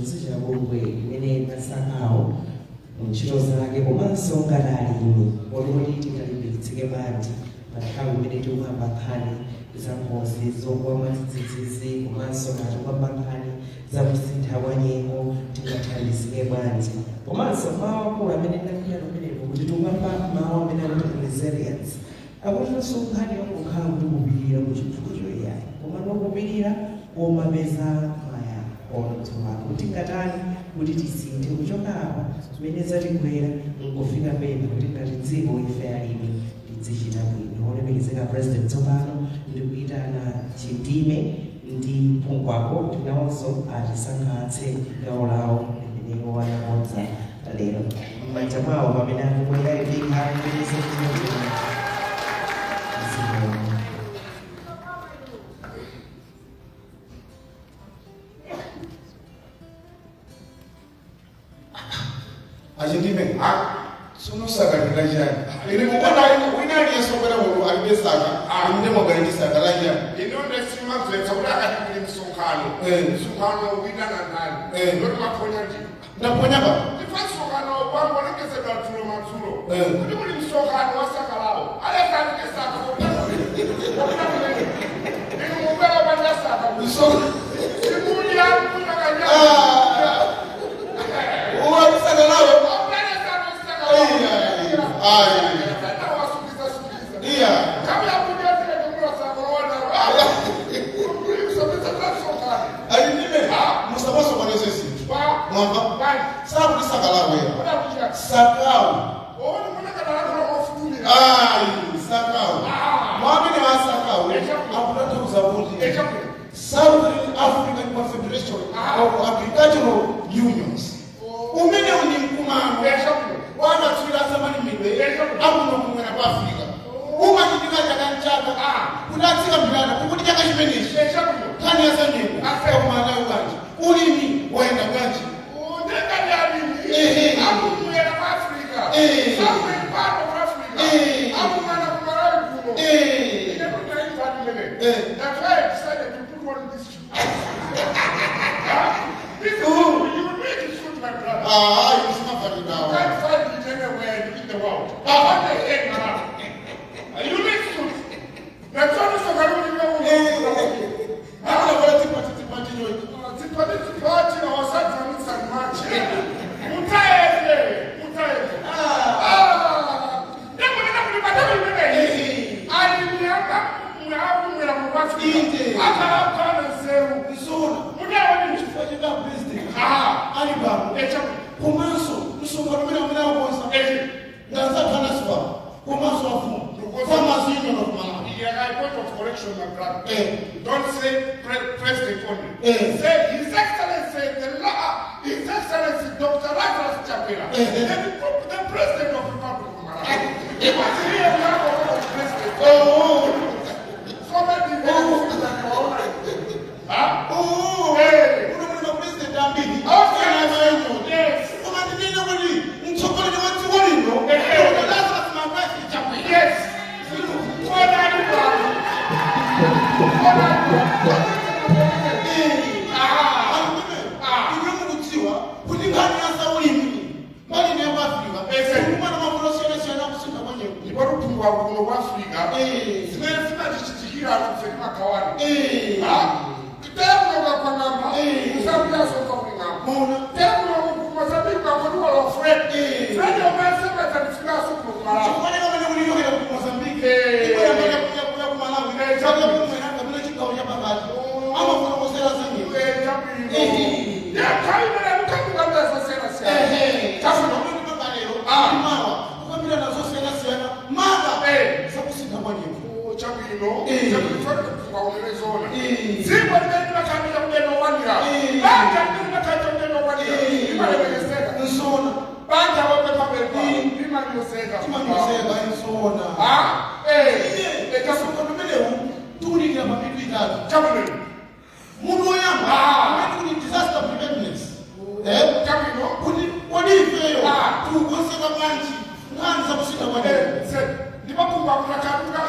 Chithunzi cha bungwe limene lasankhawo ntchito zake komanso ngati alimi, kodi tingalimbikitsike bwanji pa nthawi imene tikukamba nkhani za ngozi zogwa mwadzidzidzi, komanso ngati kukamba nkhani za kusintha kwa nyengo, tingathandizike bwanji? Komanso mawu akulu amene ndinakhala pamenepo kuti tikukamba mawu amene akuti resilience, akutinso nkhani yongokhala kuti kupirira kuchinthucho iyayi, koma nokupirira komapeza mayankho tsopano kuti tingatani kuti tisinthe kuchoka apa zimene zatigwera nkufika pena kuti ngati dziko ife alimi tidzichita bwino. Olemekezeka President, tsopano ndikuyitana Chindime ndi Phungwako kuti nawonso atisangalatse gawo lawo limene wanakonza lero m'manja mwawo pamene akubwera. Ibikha kupitisa zikomo. Achindime, tsono saka lilachani? Ine mukuona wina aliyense obwera muno alibe saka, ine mwabwera ndi saka lachani? Ino nesimamvetsa kuti akati kuli msonkhano, msonkhano wina na ndani? Ndoti maphonya ndino. Ndaponya pa Ndifa msonkhano wangolengezedwa dzulo madzulo kuti kuli msonkhano wasakalawo, alekandike saka. Inu mubwera panda saka, simulya kunakanya. Uwa saka lawo. Ayi. Iya. Achindime, musamasokoneze zinthu, mwamva? Sakuti saka lawo ya sakawu. Ayi, sakawu mwamene wasakawu akutanthauza kuti Southern African Confederation of Agricultural Unions. Umene uli mkumano wanatswira zamalimidwe akuno kumwera kwa Africa, umachitika chaka nchaka kuti atsikambirana kuti chaka chimenechi nkhani ya zanyengo akumana nayo bwanji, ulimi wayenda bwanji. Ehe. That's why I decided to put on this shoe. This is you need to suit, my brother. Ah, You isimafanirawo. can't find it anywhere in the world. What the heck now? You need suit. That's why so can you Akunavala tipati tipati chochi. Tipati tipati na wasadzanisa mache. Mutaende, mutaende. Ah. Ndakona kuti patali imeneyi. Alimi anga mwakumwera mu Afrika. Inde. Akhala nzeru. Isona. Mutaone. Chifukwa cheka President ali pano, Echa. komanso msonkhano umene amene akukonza ngazakhanasiwa, komanso afumu, Farmers Union of Malawi. Yeah, I point of correction, my brother. Don't say president only. Say His Excellency, His Excellency Dr. Lazarus Chakwera, the President of Republic of Malawi. Because here we have a lot of president. Oh. So maybe they feel like your own. Huh? Oh. Eh. Uno muli mapresident ambiri. Okay. Yes. Koma ndinene kuti mtsogoleri wa dziko lino, Dr. Lazarus McCarthy Chakwera. Yes. Konani bwana. Konani. Ah. Ah. Ine mukudziwa kuti nkhani ya zaulimi mbali ya ku Africa kumana mavuto osiyanasiyana kusintha kwa nyengo. Ndipo kuphungwa kuno ku Africa, zimene zimatichitikira anthu timagawana. Tekuno kakwang'amba, usakuyasoka kung'amba. Maona. Tekuno ku Mozambique kakoniwala Fred. Fred yomasemazanifikaso kuno kumalawi. Chifukwa kamene kulichokera ku Mozambique, ibwera mbali ya ku Malawi, chakula kumwera kapena chigawo cha pakati, amafotokozera za nyengo. Lero mawa kukambirana zosiyanasiyana maka zakusintha kwa nyengo. Chabwino. Dziko limene limakhalira kudenowanira, banja limene limakhalira kudenowanira limalemekezeka. Nsona. Banja lopepapemba limanyozeka. Timanyozeka, insona. Ah, eh. Iye kasonkhano menewu tikunikira mamitu itatu. Chabwino. Mutu woyamba umene kuti disaster preparedness, eh? Chabwino. Kuti kodi ifeyo tikukonzeka bwanji nkhani zakusintha kwa nyengo? Ndipakumba kunakaduka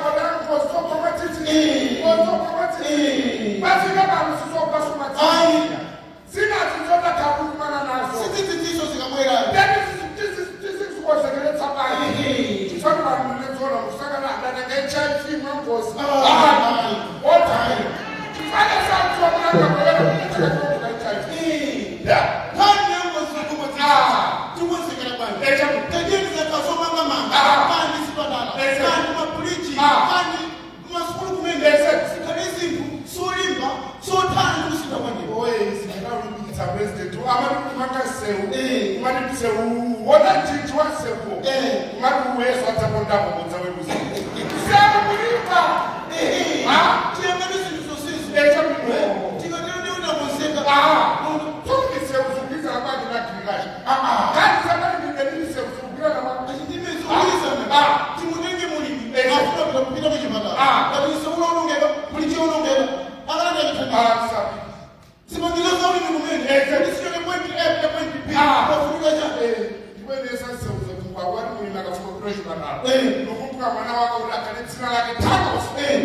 matiti, kozoka matiti, pasika pano sizobaso matiti. Ayi. Sinatizodakaduka. President amati kumanga sewu, Eh. kumati sewu wona mthinji wa sewuwo, Eh. kumati uweso adzapondapo kodzaweruza sewu kulipa. Ah. Tiyang'ane zinthu zonsezi. Echabwino. Tikatero ndi unakonzeka. Tsono misewu zikugwirizana bwanji na agriculture? Ah, ah. Kani zamalimidwe ndi misewu zikugwirizana bwanji? Achitime zikugwirizana. Ah. Timutenge mulimi Eh. afuna kupita kupita kuchipatala, Ah. ngati msewu unaonongeka, kuli chionongeka, akalanda chithandizo. Ah, sabi. Zipangizo za ulimi kumene Eh. kuti sichoke point A kupita point B, Ah. pafunika cha Ndikuyendesa nsewu zakumba wati mulimi akafuna kupita chipatala, Eh. nokumbuka mwana wake kuti akhale dzina lake Thanos, Eh.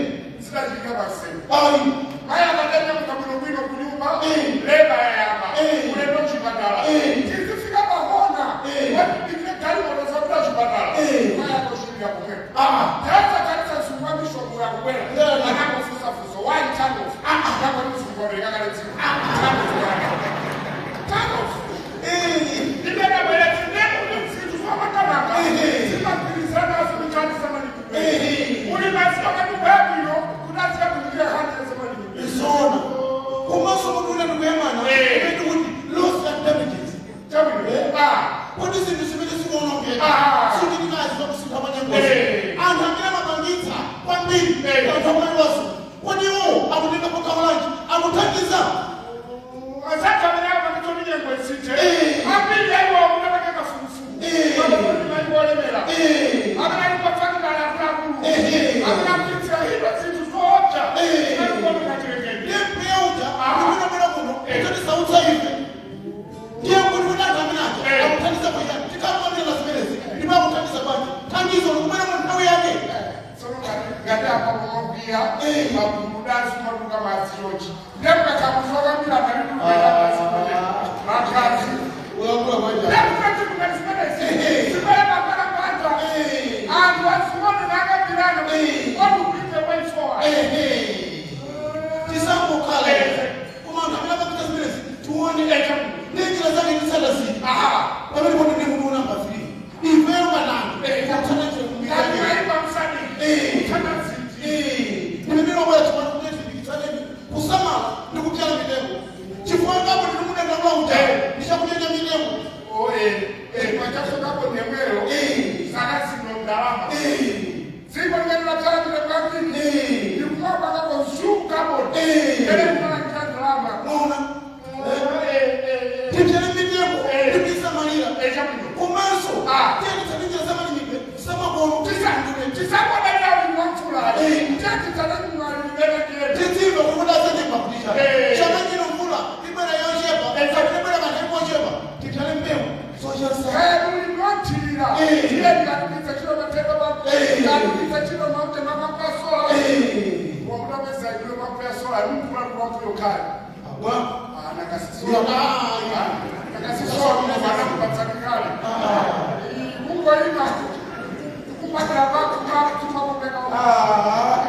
zinachitika pansewu. Ayi. Mayi akatanyamuka bwinobwino kunyumba, Eh. leba yayamba, Eh. ulendo chipatala. Eh. Tizifika pahona, Eh. watibikire galimoto zapita chipatala. Eh. Mayi akoshirira pomwepo. Ah. Tazakanisa msungu wa mishomo yakubwera, Yeah. anakofusafuso why Thanos? Nakoni msungu wabereka kale dzina Thanos, Thanos. Eh. Ndibedabwera tinene kuti zinthu zamakanaka Eh. zimagwirizana zimichandisa malimidwe. Eh. Uli maziko akatibwera bwino kuti azikagwirizira khandisa zamalimidwe. Zona komanso munthu una ndikuyang'ana Eh. kumene kuti loss and damages. Chabwino. Eh. Ah. Kodi zinthu zimene zikuonongeka, Ah. sutitikazi zakusintha panyengozi, Eh. anthu amene amapangitsa kwambiri, Eh. anthu amaliwaso, kodi iwo akutenga gawo lanji, akuthandiza? Azathu amene amapitso minyengo isinthe, Eh. ambiri aiwo munapanga kafukufuku, Eh. mamoni maiko olemera, Eh. amene ali pafakitala akuluakulu, Eh. amene akupitsa hito zinthu zoopsa Eh. zimene kuononga chilengedwe. Ndiye mpweya uja Ah. ukunabwera kuno Eh. kudzasautsa ife. Ndiye kuti anthu amene aja Eh. akuthandiza kuyani? Tikamamira zimenezi, ndipo akuthandiza bwanji? Thandizo likubwera mu nthawi yake? Tsono ngati apa kumagwiya, Eh. magumudansi maduka madzi chochi, ndiye mukakhamuzokambira nalidukera madzi magazi. Uyankhula kwaja. Ndakukati zimene mapalapata, Eh. anthu azione nakambirana Eh. what will be the way forward. Tisangokhala, Eh. koma anthu amene amapita zimenezi tione Eh. ndi njira zake tisatazii. Aha. Pamene poti ndi munthu namba 3, ifeyo kanani Eh. kutsata njira Ngati kumira. mayimba msadiki, Eh. kutsata ziti. Ndimene wabwera tsopano kuti tilimbikitsaneni kusamala ndi kubyala mitengo, chifukwa ngapo ndiri mudandaula uja Eh. ndi chakudya cha mitengo. Oh, eh, eh, pachasokapo nemwero, Eh. saka zino ndalama. Eh. Dziko limene labyala mitengo yambiri, Eh. ndikumapanga consume carbon. Eh. Imene kumalandira ndalama. Mwaona? Oh, eh, eh, eh. Tibyale mitengo Eh. ndikuisamalira. Eh, chabwino. Komanso Ah. tiyeni njira zamalimidwe zamakono. Tisakodalira ulimi wa mvula. Eh. Tiyeni Titsimva kuti azenyemba kutisha Eh. chaka chino mvula ibwera yochepa, Eh. ibwera kanthawi kochepa, tibyale mbewu zochasa. Kaya ulimi wanthirira, Eh. tiyeni katipitsa chilo matheka pa, Eh. katipitsa chilo maute mamapasola. Eh. Wamutapeza iwe mapasola, mukula kumampuyo kale. Agwa. Ah, nakasisola. Ah. Nakasisola mwana kupatsani kale. Kungoima kupatira pako kumakumbeka. Ah.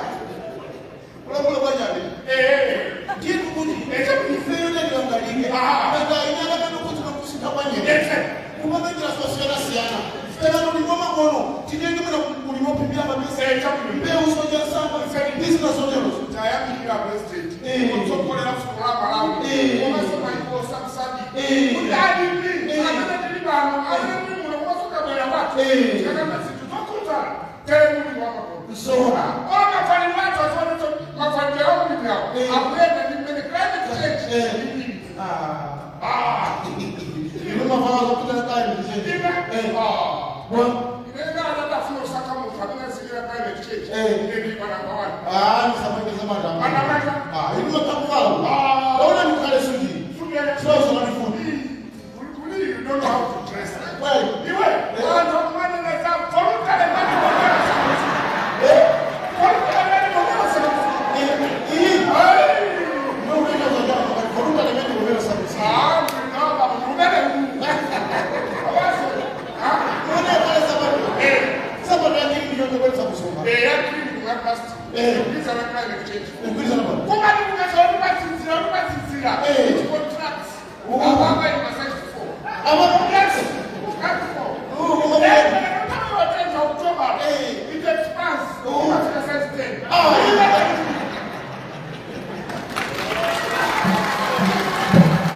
Kulambula kwachabe. Eh. Ndithu kuti Eh. ifeyo tatilangalike Ah. nanga ine akapena kuti kusintha kwanyika Yes. kupanga njira zosiyanasiyana. Tena ulimi wamakono titenge mwina ulimi wophimbira mapesi, Eh, chabwino. mbewu zocha nsanga ndi zina zoterozo. Tayamikira President Eh. kutsogolera fuko la Malawi Eh. komanso maiko samsadi, Eh. kuti alimi Eh. amene tili pano, amene tili muno komanso kabwera kwathu, Eh. tikakamba zinthu zokhuzana tere mulimi wamakono. Zona. Ola mafaliro athu azionetso mafaliro awo mulimi awo Eh. akuyenda ndi mmene climate change Eh. ilili. Ah. Ah. Inu mavala zokuta climate change. Ine Eh. ah. Bwa. Ine adadafuna usakha munthu amene azikira climate change, Eh. ine ndili pa number one. Ah, ndisamangeza matamba. Panamata. Ah, inu makakuvala. Ah. Ona ndikhale suti. Sukela. Trouser landifundi. Kuli you don't know how to dress. Well. Iwe, anthu akumaneneza voluntary money kumera samusi. Eh. Voluntary money kumera samusi. Iyi. Hey! Ndikuita zvakanaka, but voluntary money kumera samusi. Ah, ndinova umene awazo. Ah, Kuona kale sabato. eh, Sabato yakiri ndiyo ndokweresa kusonga. eh, ya green kuma plastic. Eh. Kugwirizana climate change. Kugwirizana pa. Kumati kukasa uri padzidzira, uri padzidzira. Eh.